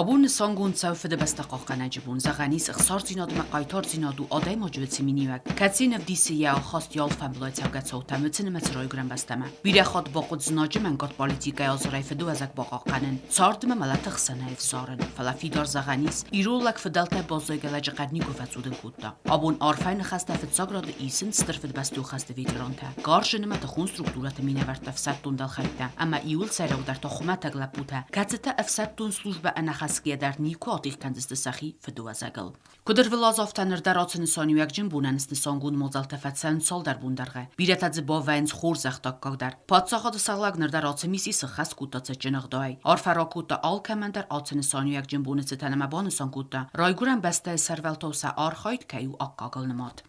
Абон нысангонд цӕуы Фыдыбӕстӕ хъахъхъӕнӕджы бон. Зӕгъӕн ис, ӕхсардзинад ӕмӕ хъайтардзинад у адӕймаджы уыцы миниуӕг, кӕцыйы ӕвдисы йӕ ахаст йӕ алфӕмблай цӕугӕ цаутӕм, уыцы нымӕцы райгуырӕн бӕстӕмӕ. Бирӕ хатт бахъуыд знаджы мӕнгард политикӕйы азарӕй фыдыуӕзӕг бахъахъхъӕнын, цард ӕмӕ мӕлӕты хсӕнӕй ӕвзарын. Фӕлӕ фидар зӕгъӕн ис, ирон лӕг фыдӕлтӕй баззайгӕ лӕджыхъӕд никуы фӕцудын кодта. Абон арфӕйы ныхӕстӕ фыццаг рады исынц Стыр Фыдыбӕстӕйон хӕсты ветерантӕ, гарзджын ӕмӕ тыхон структурӕты минӕвӕрттӕ ӕфсӕддон дӕлхӕйттӕ ӕмӕ иуыл сӕйрагдӕр та хуымӕтӕг лӕппутӕ, кӕцытӕ ӕфсӕддон службӕ ӕнӕхӕсгӕйӕ дӕр никуы атигъ кӕндзысты сӕхи фыдыуӕзӕгыл. Куыд ӕрвылаз, афтӕ ныр дӕр ацы нысаниуӕгджын бонӕн снысангонд мадзӕлттӕ фӕцӕуынц цалдӕр бон дӕргъы. Бирӕтӕ дзы бавӕйынц хорзӕхтаккаг дӕр. Паддзахады сӕргълӕг ныр дӕр ацы мисси сыххӕст кодта цытджын ӕгъдауӕй. Арфӕ ракодта алкӕмӕн дӕр ацы нысаниуӕгджын боны цытӕн ӕмӕ банысан кодта, Райгуырӕн бӕстӕйы сӕрвӕлтау сӕ архайд кӕй у аккагыл нымад.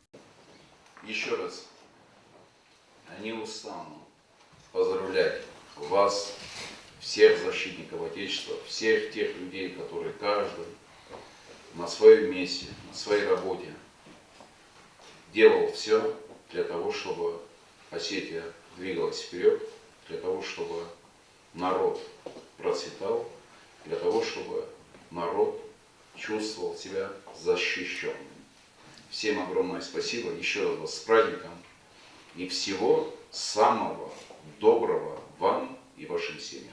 Еще раз не устану поздравлять вас, всех защитников Отечества, всех тех людей, которые каждый на своем месте, на своей работе делал все для того, чтобы Осетия двигалась вперед, для того, чтобы народ процветал, для того, чтобы народ чувствовал себя защищенным. Всем огромное спасибо, еще раз вас с праздником и всего самого доброго вам и вашим семьям.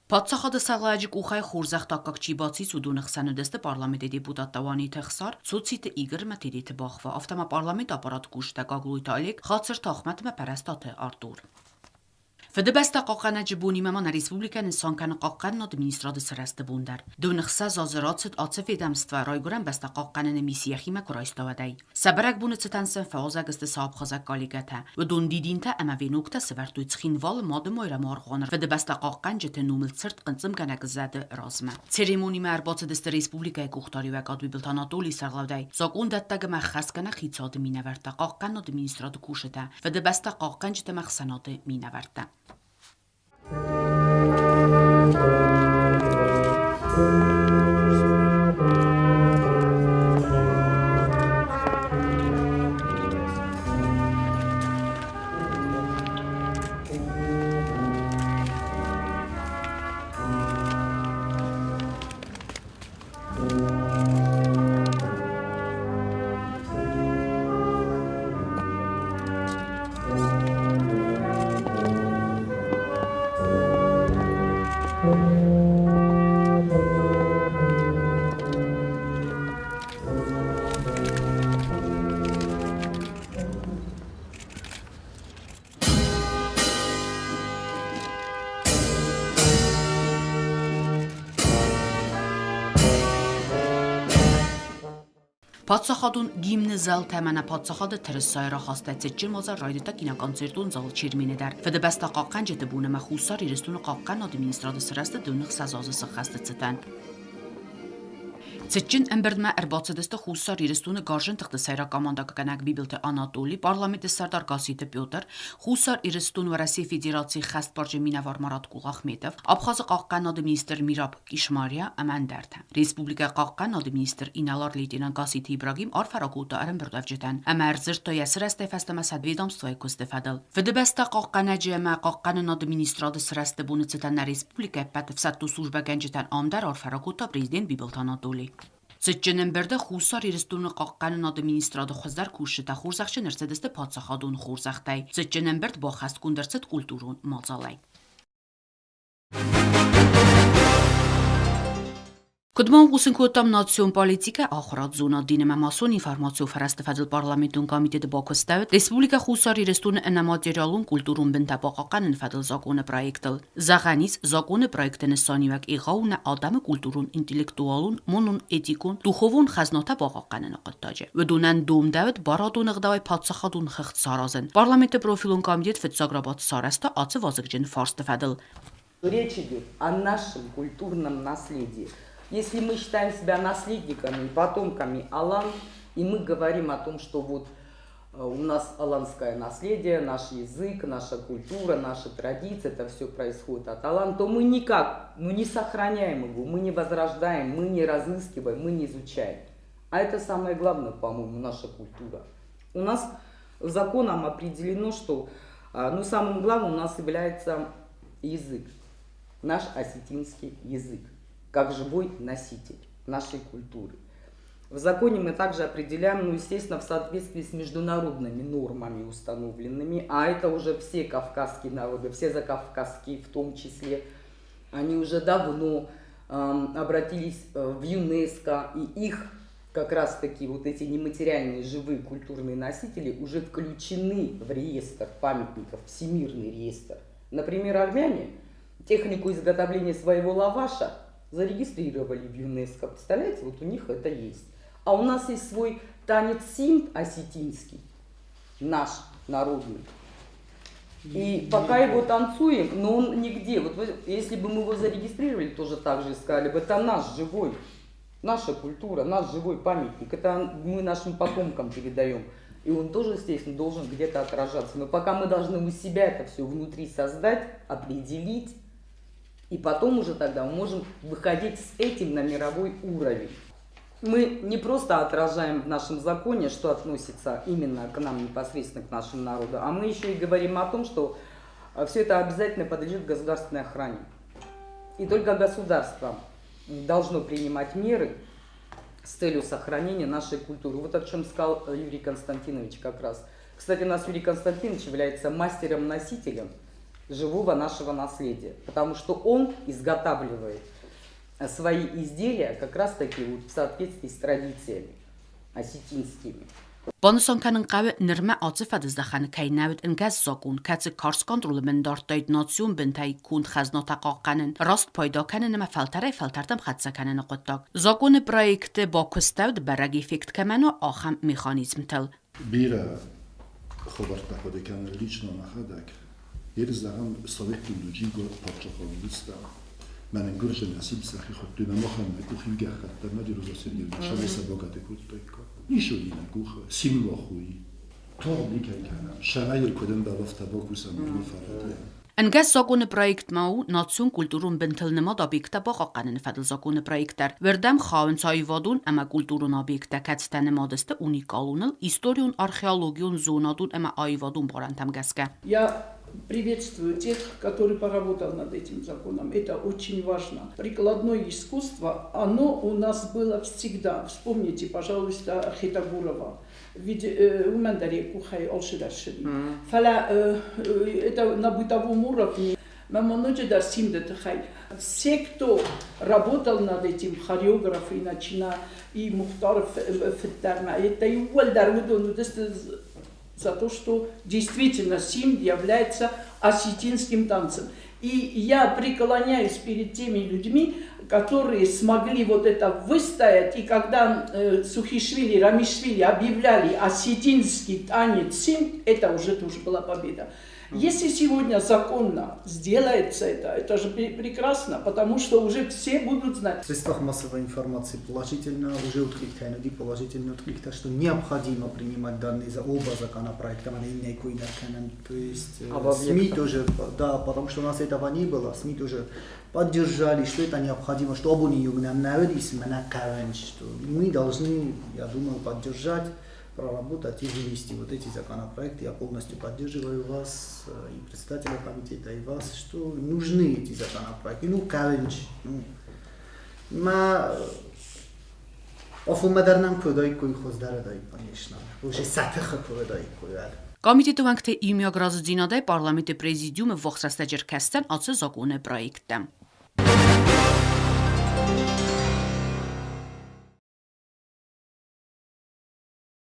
Паддзахады сӕргълӕууӕджы къухӕй хорзӕхтаккаг чи бацис, уыдоны хсӕн уыдысты парламенты депутаттӕ Уаниты Ӕхсар, Цоциты Игорь ӕмӕ Тедеты Бахва, афтӕ ма парламенты аппараты кусджытӕ Гаглойты Олег, Хацырты Ахмӕт ӕмӕ Пӕрӕстаты Артур. Фыдыбӕстӕ хъахъхъӕнӕджы бонимӕ ма нӕ республикӕ нысан кӕны Хъахъхъӕнынады министрады сырӕзты бон дӕр. 26 азы рацыд ацы ведомство Райгуырӕн бӕстӕ хъахъхъӕныны мисси йӕхимӕ куы райста, уӕдӕй. Сӕ бӕрӕгбоны цытӕн сын фӕуазӕг сты сӕ абхазаг коллегӕтӕ. Уыдон дидинтӕ ӕмӕ веноктӕ сӕвӕрдтой Цхинвалы Мады Майрӕмы аргъуаны Фыдыбӕстӕ хъахъхъӕнджыты номыл цырт хъынцъымгӕнӕг зӕды размӕ. Церемонимӕ ӕрбацыдысты республикӕйы къухдариуӕгад Бибылты Анатолийы сӕргълӕудӕй, закъондӕттӕг ӕмӕ ӕххӕстгӕнӕг хицауады минӕвӕрттӕ, хъахъхъӕнынады министрады кусджытӕ, Фыдыбӕстӕ хъахъхъӕнджыты ӕмӕ ӕхсӕнады минӕвӕрттӕ. Паддзахадон гимны зӕлтӕ мӕнӕ паддзахады тырысайы рахаста цытджын мадзал райдыдта киноконцертон зал Чермены дӕр. Фыдыбӕстӕ хъахъхъӕнджыты бон ӕмӕ Хуссар Ирыстоны хъахъхъӕнады министрады сырӕзты 26 азы сыххӕсты цытӕн. Цытджын ӕмбырдмӕ ӕрбацыдысты Хуссар Ирыстоны Гарзджын тыхты сӕйраг командӕгӕнӕг Бибылты Анатоли, парламенты сӕрдар Гасситы Петр, Хуссар Ирыстон Уӕрӕсейы Федерацийы хӕстбарджын минӕвар Марат Кулахметов, Абхазы хъахъхъӕнады министр Мираб Кишмария ӕмӕ ӕндӕртӕ. Республикӕйы хъахъхъӕнады министр инӕлар-лейтенант Гасситы Ибрагим арфӕ ракодта ӕрӕмбырдуӕвджытӕн ӕмӕ ӕрдзырдта йӕ сырӕзтӕй фӕстӕмӕ сӕ ведомствойы куысты фӕдыл. Фыдыбӕстӕ хъахъхъӕнӕджы ӕмӕ хъахъхъӕнынады министрады сырӕзты боны цытӕн нӕ республикӕйы ӕппӕт ӕфсӕддон службӕгӕнджытӕн ам дӕр арфӕ ракодта президент Бибылты Анатоли. Цытджын ӕмбырды Хуссар Ирыстоны хъахъхъӕнынады министрады хуыздӕр кусджытӕ хорзӕхджын ӕрцыдысты паддзахадон хорзӕхтӕй. Цытджын ӕмбырд баххӕстгонд ӕрцыд культурон мадзалӕй. Куыд ма хъусын кодтам национ политикӕ, ахуырад, зонад, дин ӕмӕ массон информацион фӕрӕзты фӕдыл парламентон комитеты бакуыстӕуыд Республикӕ Хуссар Ирыстоны ӕнӕматериалон культурон бынтӕ бахъахъхъӕныны фӕдыл закъоны проектыл. Зӕгъӕн ис, закъоны проекты нысаниуӕг егъау нӕ адӕмы культурон, интеллектуалон, монон, этикон, духовон хӕзнатӕ бахъахъхъӕныны хъуыддаджы. Уыдонӕн домдӕуыд барадон ӕгъдауӕй паддзахадон хыгъд саразын. Парламенты профилон комитет фыццаг рабадт сарӕзта ацы вазыгджын фарсты фӕдыл. Речь идет о нашем культурном наследии. Если мы считаем себя наследниками и потомками Алан, и мы говорим о том, что вот у нас аланское наследие, наш язык, наша культура, наши традиции, это все происходит от алан, то мы никак, ну, не сохраняем его, мы не возрождаем, мы не разыскиваем, мы не изучаем. А это самое главное, по-моему, наша культура. У нас законом определено, что ну, самым главным у нас является язык. наш осетинский язык, как живой носитель нашей культуры. В законе мы также определяем, ну, естественно, в соответствии с международными нормами установленными, а это уже все кавказские народы, все закавказские в том числе, они уже давно обратились в ЮНЕСКО, и их как раз-таки вот эти нематериальные живые культурные носители уже включены в реестр памятников, всемирный реестр. Например, армяне технику изготовления своего лаваша зарегистрировали в ЮНЕСКО. Представляете, вот у них это есть. А у нас есть свой танец симд осетинский, наш народный. И пока его танцуем, но он нигде. Вот если бы мы его зарегистрировали, тоже так же сказали бы, это наш живой, наша культура, наш живой памятник. Это мы нашим потомкам передаем. И он тоже, естественно, должен где-то отражаться. Но пока мы должны у себя это все внутри создать, определить, и потом уже тогда мы можем выходить с этим на мировой уровень. Мы не просто отражаем в нашем законе, что относится именно к нам, непосредственно к нашему народу, а мы еще и говорим о том, что все это обязательно подлежит государственной охране. И только государство должно принимать меры с целью сохранения нашей культуры. Вот о чем сказал Юрий Константинович как раз. Кстати, у нас Юрий Константинович является мастером-носителем живого нашего наследия, потому что он изготавливает свои изделия как раз таки вот в соответствии с традициями осетинскими. Банысан кӕнын хъӕуы, нырмӕ ацы фӕдыздӕхӕны кӕй нӕ уыд ӕнгӕс закъон, кӕцы карз контролы бын дардтаид национ бынтӕй конд хӕзнатӕ хъахъхъӕнын, раст пайда кӕнын ӕмӕ фӕлтӕрӕй-фӕлтӕртӕм хӕццӕ кӕныны хъуыддаг. Закъоны проекты бакуыстӕуыд, бӕрӕг эффект кӕмӕн у, ахӕм механизмтыл. Бирӕ хабӕрттӕ хъуыды кӕнын лично мӕхӕдӕг. Ер зӕгъӕм, Советон дуджы паддзахад уыдыстӕм. Мӕнӕн гуырдзы насиб сӕхи хуыдтой, мӕ махӕн мӕ къухы гӕххӕтт дӕр нӕ Роза Сергеевна сӕ богаты кодтаиккам. Ницы уыди нӕ къухы, символ Тагъд никӕй кӕнӕм. Сӕрӕй куыд ӕмбӕлы, афтӕ бакусӕм ӕмӕ фӕрӕтӕй. Ӕнгӕс закъоны проект ма у национ культурон бынтыл нымад объекттӕ бахъахъхъӕныны фӕдыл закъоны проект дӕр. Уырдӕм хауынц аивадон ӕмӕ культурон объекттӕ, кӕцытӕ нымад сты уникалоныл, историон, археологион, зонадон ӕмӕ аивадон барӕнтӕм гӕсгӕ. Я приветствую тех, который поработал над этим законом. Это очень важно. Прикладное искусство, оно у нас было всегда. Вспомните, пожалуйста, Хетагурова. Ведь уымӕн дӕр йӕ къухӕй алцыдӕр ссыди. Фӕлӕ это на бытовом уровне. Мӕ ноджыдӕр симды тыххӕй. Все, кто работал над этим, хореографы, начиная и Мухтаров фыд дӕр, это иууылдӕр уыдон уыдысты за то, что действительно симд является осетинским танцем. И я преклоняюсь перед теми людьми, которые смогли вот это выстоять. И когда Сухишвили, Рамишвили объявляли осетинский танец симд, это уже тоже была победа. Если сегодня законно сделается это же прекрасно, потому что уже все будут знать. В средствах массовой информации положительно уже откликтайноди положительно откликта, что необходимо принимать данные за оба законопроекта, то есть СМИ тоже, да, потому что у нас этого не было, СМИ тоже поддержали, что это необходимо, что что мы должны, я думаю, поддержать, проработать и вывести вот эти законопроекты. Я полностью поддерживаю вас, и председателя комитета, и вас, что нужны эти законопроекты. Ну, кавенч, ну, ма афонмӕ дӕр нӕм куы уыдаиккой, хуыздӕр уыдаид, конечно. Уже сӕ тыхы куы уыдаиккой, уӕд. Комитеты уӕнгты иумиаг разыдзинадӕй парламенты президиумы ӕввахс рӕстӕджы ӕркӕсдзӕн ацы закъоны проекттӕм.